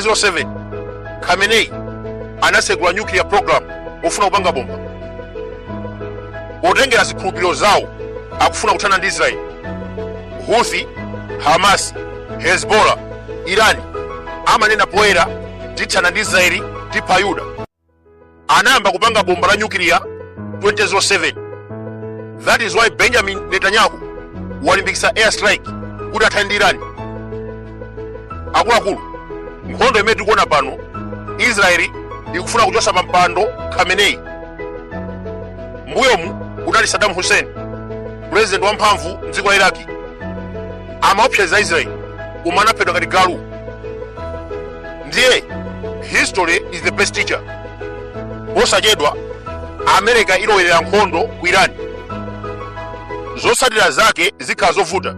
2007 Khamenei anasegula nuclear program pofuna kupanga bomba. Potengera zikhulupiriro zawo, akufuna kuthana ndi Israeli. Houthi, Hamas, Hezbollah, Iran amanena poyera, "Tithana ndi Israeli, tipha Yuda." Anayamba kupanga bomba la nyukiliya 2007. That is why Benjamin Netanyahu walimbikitsa air strike kuti athane ndi Iran. Akuluakulu, nkhondo imene tikuona pano, Israeli ikufuna kuchosa pa mpando Khamenei. Mbuyomu kunali Saddam Hussein, president wamphamvu mdziko la Iraki, amaopseza Israeli koma anaphedwa ngati galu. Ndiye history is the best teacher. Posachedwa America ilowerera nkhondo ku Iran. Zotsatira zake zikhala zovuta.